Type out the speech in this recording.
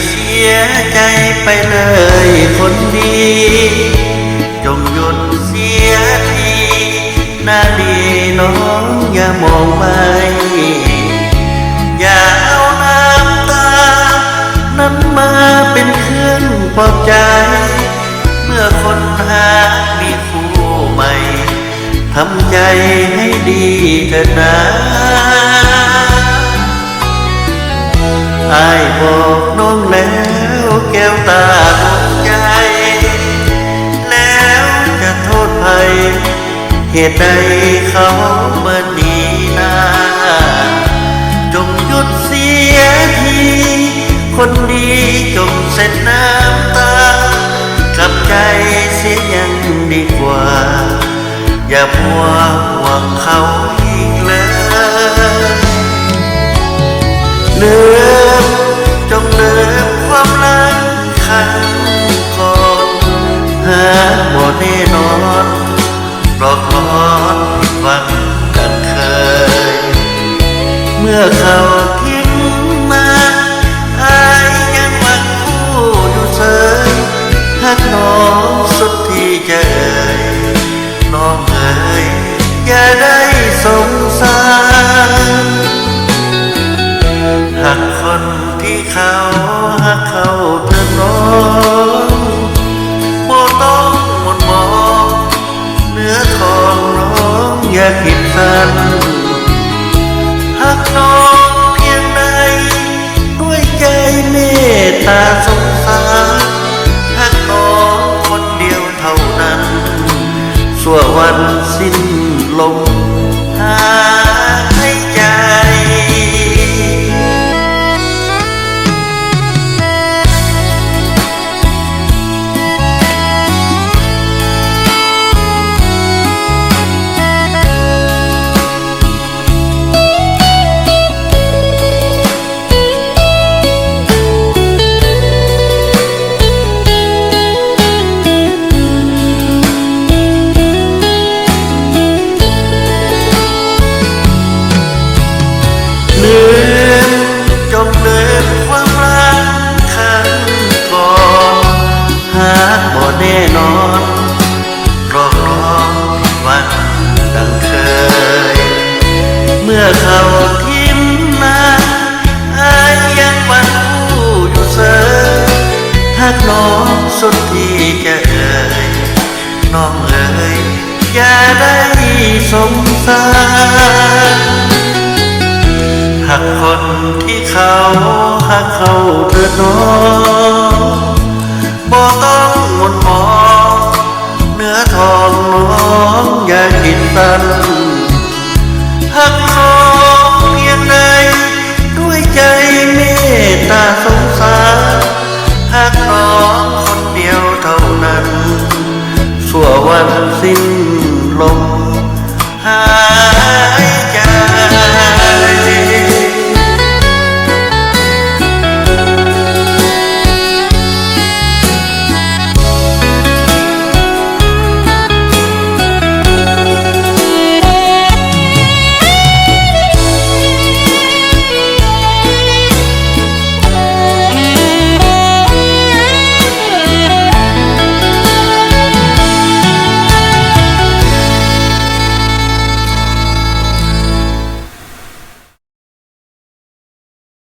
ເສຍໃຈໄປເລີຍຄົນດີ ຈົ່ງຢຸດເສຍທີ ນາງເອີຍ ນ້ອງຢ່າມອງໄໝ ຢ່າເອົານ້ຳຕານັ້ນມາເປັນເຄື່ອງປອບໃຈ ເມື່ອຄົນຮັກມີຄູ່ໃໝ່ ທຳໃຈໃຫ້ດີເຖີດນາ. ອ້າຍບອກນ້ອງແລ້ວແກ້ວຕາດວງໃຈ ແລ້ວຈະໂທດໃຜ ເຫດໃດເຂົາເບິ່ງໜີໜ້າ ຈົ່ງຢຸດເສຍທີ ຄົນດີຈົ່ງເຊັດນ້ຳຕາ ກັບໃຈເສຍຍັງດີກວ່າ ຢ່າມົວຫວງເຂົາອີກເລີຍ ລືມ ຈົ່ງລືມຄວາມລັກຄັ້ງກ່ອນ ຫາກບໍ່ແນ່ນອນ ຫຼອກຫຼອນຜິດຫວັງດັ່ງເຄີຍ ເມື່ອເຂົາຖິ້ມມາ ອ້າຍຍັງຫວັງຄູ່ຢູ່ເຊີຍ ຮັກນ້ອງສຸດທີ່ຈະເອີຍ ນ້ອງເອີຍ ຢ່າໄດ້ສົງສານ ຮັກຄົນທີ່ເຂົາຮັກເຂົາເທີ້ນນ້ອງ ບໍ່ຕ້ອງໝົນໝອງ ເນື້ອທອງນ້ອງຢ່າຄິດສັ້ນ ຮັກນ້ອງພຽງໃດ ດ້ວຍໃຈເມດຕາສົງສານ ຮັກນ້ອງຄົນດຽວເທົ່ານັ້ນ ຊົ່ວວັນສິ້ນລົມຫາຍໃຈ. ລືມ ຈົ່ງລືມຄວາມລັກຄັ້ງກ່ອນ ຫາກບໍ່ແນ່ນອນ ຫຼອກລວງຜິດຫວັງດັ່ງເຄີຍ ເມື່ອເຂົາຖິ້ມມາ ອ້າຍຍັງຫວັງຄູ່ຢູ່ເຊີຍ ຮັກນ້ອງສຸດທີ່ຈະເອີຍ ນ້ອງເອີຍ ຢ່າໄດ້ສົງສານ ຮັກຄົນທີ່ເຂົາຮັກເຂົາເທີ້ນນ້ອງ ບໍ່ຕ້ອງໝົນໝອງ ເນື້ອທອງນ້ອງຢ່າຄິດສັ້ນ ຮັກນ້ອງພຽງໃດ ດ້ວຍໃຈເມດຕາສົງສານ ຮັກນ້ອງຄົນດຽວເທົ່ານັ້ນ ຊົ່ວວັນສິ້ນລົມຫາ